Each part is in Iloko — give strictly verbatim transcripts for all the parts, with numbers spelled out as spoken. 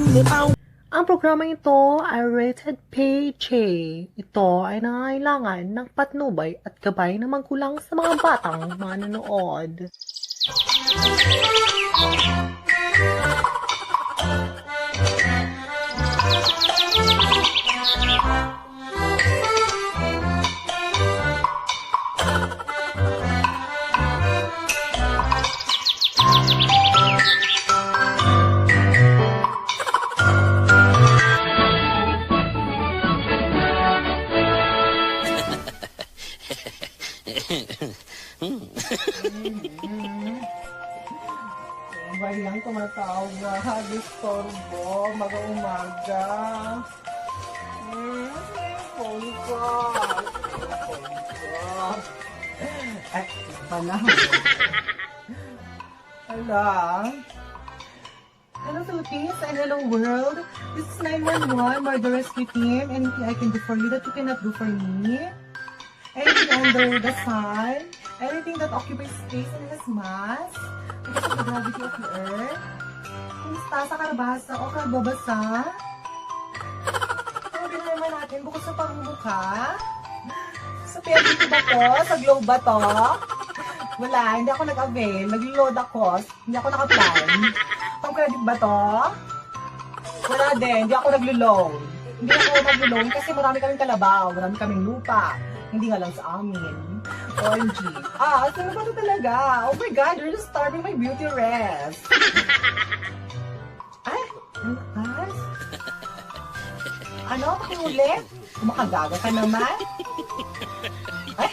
Ang programang ito ay rated P G. Ito ay nangangailangan ng patnubay at gabay ng magulang sa mga batang manonood. Bayang tumatawag na, disturbo, maga-umaga. Hmm, phone ko. Phone ko. Ay, panahon. Hello? Hello, Philippines, and hello, world. This is nine one one, Murder Rescue Team. Anything I can do for you that you cannot do for me? Anything under the sun? Anything that occupies space and has mass because of the gravity of the earth? Kumusta sa kalabasa o kalbabasa? Ang ginawa natin, bukod sa pagmumukha, sa P L D T ba to? Sa Globe ba to? Wala, hindi ako nag-avail. Nag-load ako. Hindi ako naka-plan. Pang-credit ba to? Wala din. Hindi ako naglo-loan. Hindi ako naglo-loan kasi marami kaming kalabaw, marami kaming lupa. Hindi nga lang sa amin. O M G. Ah, sino ba to talaga? Oh my God, you're disturbing my beauty rest. Ay, ano ka? Ano? Pakiulit? Makagaga ka naman? Ay,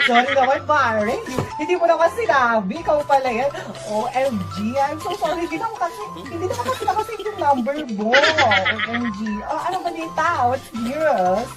sorry naman, pare. Hindi mo naman sinabi. Ikaw pala yan. O M G, I'm so sorry. Hindi naman kasi, hindi naman kasi nakasave yung number mo. O M G. Ah, ano balita? What's news?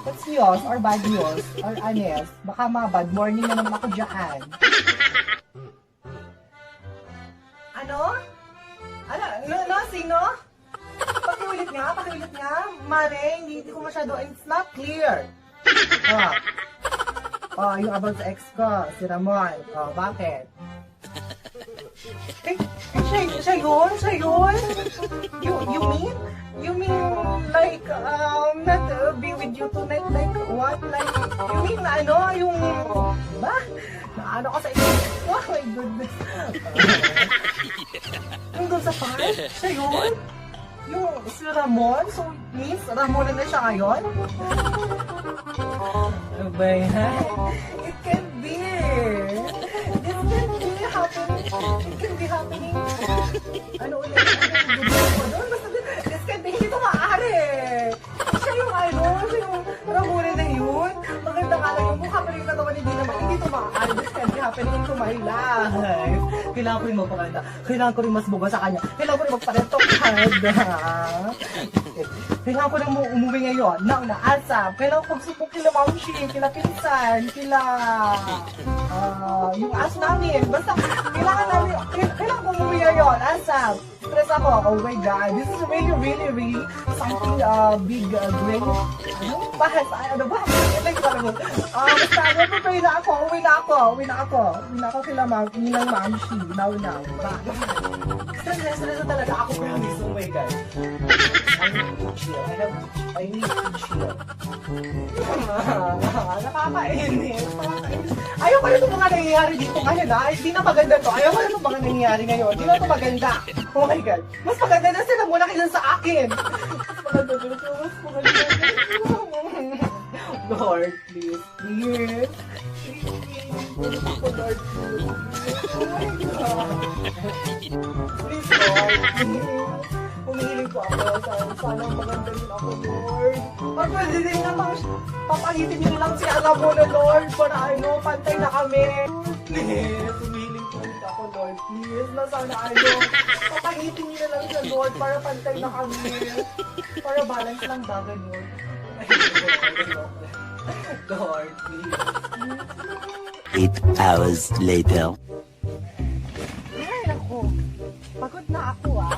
What's news? Or bad news? Or honest? Baka ma-bad morning na naman ako dyan. Ano? Ano? No, no, sino? Pakiulit nga, pakiulit nga. Mare, hindi, hindi ko masyado, it's not clear. Ah. Oh, yung about sa ex ko, si Ramon. Oh, bakit? Eh, eh, siya, siya yun? Siya yun? You, you mean? You mean, like, um, not, uh, be with you tonight? Like, what? Like, you mean, ano, yung, ba? Naano ka sa isip ko? Oh my goodness. Yung doon sa park? Siya yun? Yung si Ramon? So, Miss Ramon na siya ngayon? Ano ba yan? It can be. This can be happening. It can be happening. Ano ulit? Ano yung good ko doon? Basta, this can be. Hindi ito maaari. Siya yung ano, siya yung Ramona na yun. Maganda nga lang yung mukha, pero yung katawan hindi naman, hindi tumaan. This can be happening to my life. Kailangan ko rin magpaganda. Kailangan ko rin mas buga sa kanya. Kailangan ko rin magparentokada. Kailangan ko rin mu-, umuwi ngayon. Now na, ASAP. Kailangan ko pagsubok kila Ma'am Shi, kila Pinsan, kila, ah, yung aso namin. Basta, kailangan namin, kailangan ko umuwi ngayon. ASAP. Stress ako. Oh my God. This is really, really, really something, uh, big, uh, great. Ano? Bahas, ano ba? Like, ano ba? Ah, basta, ano, prepare na ako. Uwi na ako. Uwi na ako. Uwi na ako kila ma'am. Ninang ma'am, she. Now, now. Ba? Stress, stress na talaga ako, promise. Oh my God. I need to chill. I have, I need to chill. Nakakainis. Nakakainis. Ayoko na itong mga nangyayari dito ngayon, ha? Hindi na maganda to. Ayoko na itong mga nangyayari ngayon. Hindi na ito maganda. Oh my God. Mas maganda na sila muna kaysa sa akin. Mas maganda dito. Mas maganda dito. Lord, please. Please. Please, please, please, Lord, please. Oh my God. Please, Lord, please. Humihiling po ako. Sana, sana maganda rin ako, Lord. Pag pwede din na pang-, papangitin niyo lang si Alamona, Lord, para ano, pantay na kami. Please, humihiling po ulit ako, Lord. Please, na sana ano, papangitin niyo na lang siya, Lord, para pantay na kami. Para balance lang dagan, Lord. Lord, please. Eight hours later. Ay, naku. Pagod na ako, ah.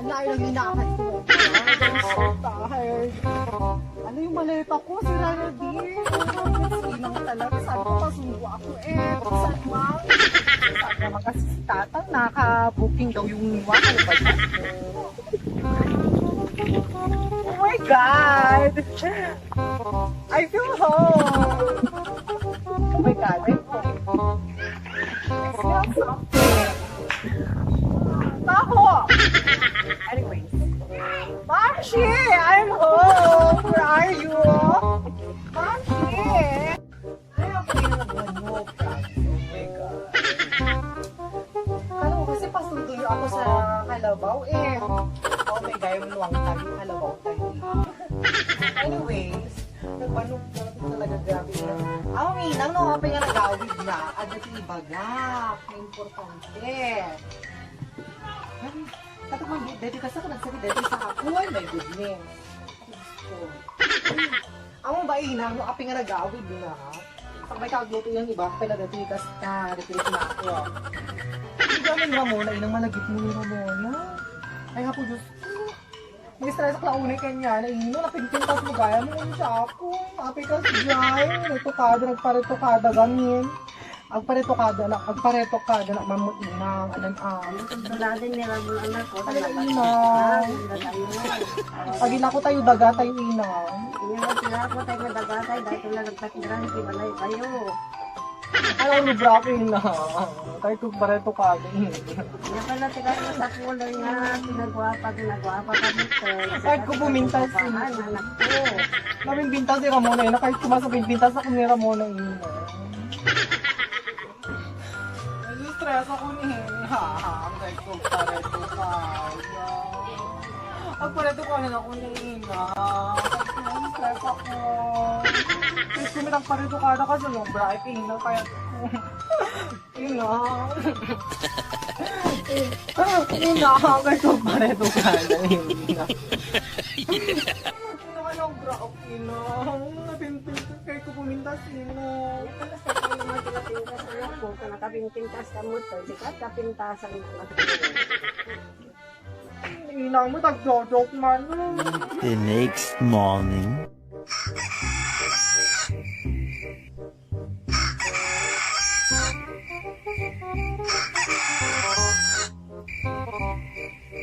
Ang layo ng linakad ko. I'm so tired. Ano yung maleta ko? Sira na din. Sinang talaga. Sabi ko, masundo ako eh. Saan, ma'am? Saan ka Si Tatang naka-booking daw yung one. Ano ba yan? Oh my God! I feel home! Oh my God, I'm home. I smell something. Taho! Anyways. Mashi, I'm home! Where are you? Mashi! Ay, ako yung nagmanyog, promise. Oh my God. Kala ko kasi pasundo niyo ako sa kalabaw eh. Oh my God, yung luwang tayo, kalabaw tayo. Anyways, nagmanyog na talaga, grabe na. Ako, Inang, no, apay nga nagawid na. Agad yung ibaga. Ang importante. Ay, kato man, dito kasi ako nagsakit dito sa ako. Oh my goodness. Diyos ko. Amo ba, Inang, no, apay nga nagawid na? Sa may kagluto yung iba, pala dati kas-, ah, dati na ako. Hindi kami ni Ramona, Inang, malagip mo ni Ramona. Ay, hapo, Diyos ko. Mag-stress ako launay kanya, na Inang, napinpintas mo gaya mo, ano siya ako? Apay ka, Jai, nagtukada, nagparetukada, gamin. Agparetukada na, agparetukada na, mamuti na, alam, ah. Ano, sunduladan ni Ramon, anak ko, Ay, nalabat Inang. Ang ganda yun. Pag ilako tayo, daga tayo, Inang. Inang, sila po tayo madagatay, dahil na nagpatiran, si Manay kayo. Ay, ang lubra ko, Inang. Tayo kung paretukada, Inang. Kaya pala, tiga ko sa kulay nga, pinagwapa, pinagwapa kami, sir. Kahit ko pumintas, Sir. Anak ko. Nabinbintas si Ramona, Inang. Kahit ko mas binbintas ako ni Ramona, Inang. Nag-stress ako ni Hina. Ang dahil ko pareto ka. Ang pareto ka na ako ni Hina. Nag-stress ako. Tapos kung nagpareto ka na kasi yung bright, Hina, kaya Hina. Hina, ang dahil ko pareto ka na, Hina. Ano ka ng bra, Hina? Napinpintas, kahit ko pumintas, Hina. Ito na sa mga pinapintas, anak ko, kung nakapinpintas ka mo to, di ka kapintasan na lang. Inang mo, tagdodok man. The next morning.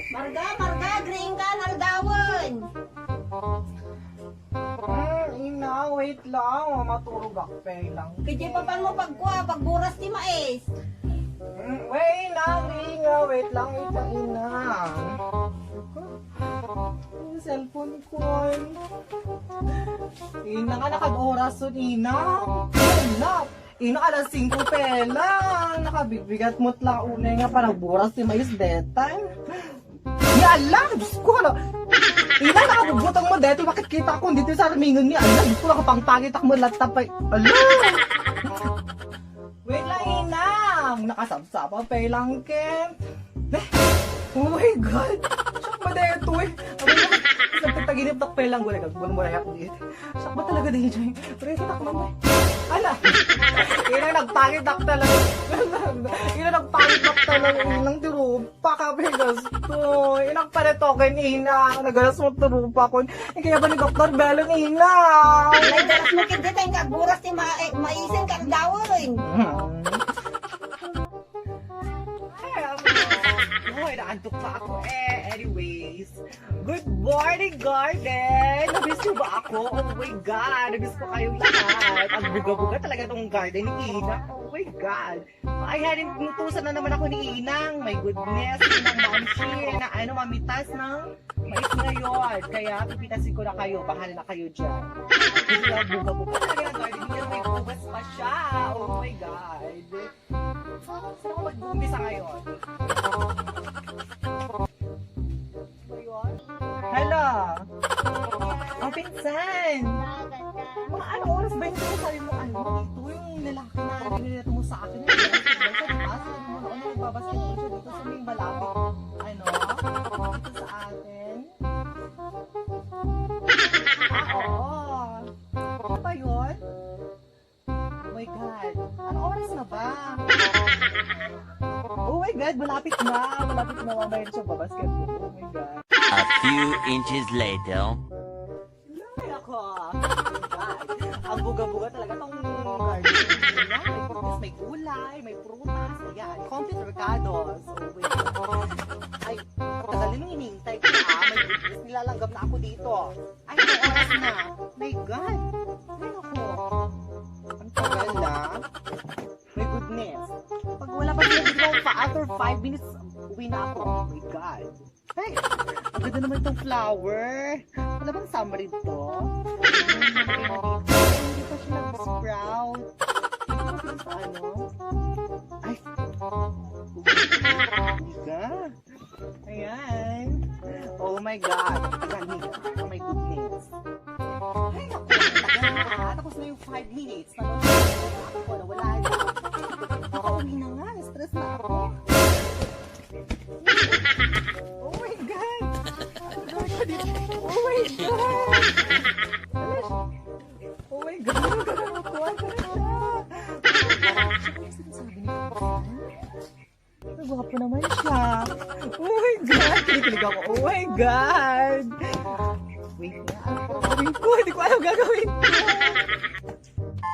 Marga, Marga, green ka, naldawan. Hmm, Ina, wait lang. Maturog ako, pay lang. Kaya papan mo pagkua, pagburas ti mais. Hmm, wait lang, Ina. Wait lang, wait lang, Ina. Ang cellphone ko. Ina nga, nakag-oras yun, Ina. Ina, Ina, alas singko pa lang. Nakabigbigat mo tla unay nga panagburas ti mais, deta. Ni Allah, Diyos ko, hala. Ina, nakabubutang mo dito, makikita ko dito sa ramingon ni Allah. Diyos ko, nakapangpangit ako mo latta pa. Ala! Wait lang, Inang. Nakasabsaba pa lang, Ken. Eh, oh my God. Siya ba dito eh? Ang mga nagtataginip na pa lang. Wala, gagawin mo na yan. Siya ba talaga, D J? Pero ito takman mo. Ala! Ina, nagpangit ako talaga. Ina, nagpangit ako talaga. Inang tirupa ka, gasto. Inang pareto ken, Ina. Nagalas mo tirupa kon. Eh, kaya ba ni Doktor Belon, Ina? Ay, dalas mo kindi tayong kaburas ti ma-, eh, maisin ka daw, eh. Hmm. Ay, ako. Uy, naantok pa ako eh. Anyways, good morning, garden! Namiss niyo ba ako? Oh my God! Namiss ko kayong lahat. Ang buga-buga talaga tong garden ni Ina. Oh my God! Ay, haring nutusan na naman ako ni Inang. My goodness, Inang Mamshi, na ano, mamitas ng mais ngayon. Kaya pipitasin ko na kayo. Bahala na kayo dyan. Kasi ang buga-buga talaga ng garden ni Ina. May bugas pa siya. Oh my God! Saan ako mag-uumpisa ngayon? Ba yun? Hala! Ang pinsan! Mga ano oras ba yung sinasabi mo? Ano ito? Yung lalaki na nilalato mo sa akin? Yung lalaki sa diba? Sabi mo, ano, nagbabasketball siya dito sa may malapit. Ano? Dito sa atin? Ah, oo. Ano ba yun? Oh my God. Anong oras na ba? Oh my God, malapit na. Malapit na, mamaya na siya babasketball. Oh my God. A few inches later. Ay, ako. Oh my God. Ang buga-buga talaga tong garden. Ay, goodness, May gulay, may prutas, ayan. Complete recados. Oh, wait. Ay, tagal na nang hinihintay ko, ah. My goodness, nilalanggam na ako dito. Ay, may oras na. My God. Ay, naku. Ang tagal na. My goodness. Pag wala pa sila dito, pa, after five minutes, uwi na ako. Oh my God. Ay, ang ganda naman itong flower. Wala bang summer ito? Hindi pa siya nag-sprout. Ano? Ay. Hindi ka. Ayan. Oh my God. Tagal, oh my goodness. Ay, naku. Tagal na. Tapos na yung five minutes. Tapos na yung ako. Nawala na. Nakauwi na nga. Stress na ako. Oh my God! Oh my God! Oh my God! Ano siya? Siya ba yung sinasabi ni Pinsan? Ang gwapo naman siya. Oh my God! Kinikilig ako. Oh my God! Wait nga. Ano gagawin ko? Hindi ko alam gagawin ko.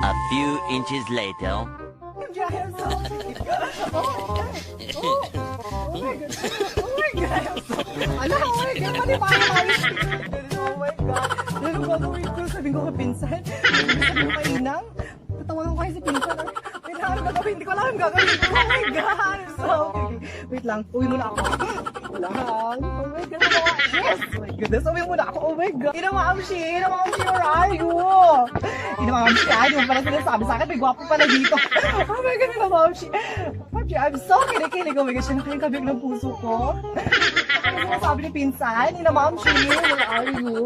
A few inches later. Giant sauce. Oh my God. Oh, oh my God. Oh my God. Ala, oh my God. Pati pa ako. Oh my God. Ano gagawin ko? Sabi ko kay Pinsan. Sabi ko kay Inang. Tatawagan ko kayo si Pinsan. Wait lang, ano gagawin? Hindi ko alam ang gagawin ko. Oh my God. So, wait lang. Uwi muna ako. Lang. Oh my God. Yes. Oh my goodness. Uwi muna ako. Oh my God. Ina Mamshi. Ina Mamshi, where are you? Ina Mamshi, ay, di mo pala sinasabi sa akin. May gwapo pala dito. Oh my God, Ina Mamshi. Mamshi, I'm so kinikilig. Oh my God, siya na kayang kabig ng puso ko. Ano sinasabi ni Pinsan? Ina Mamshi, where are you?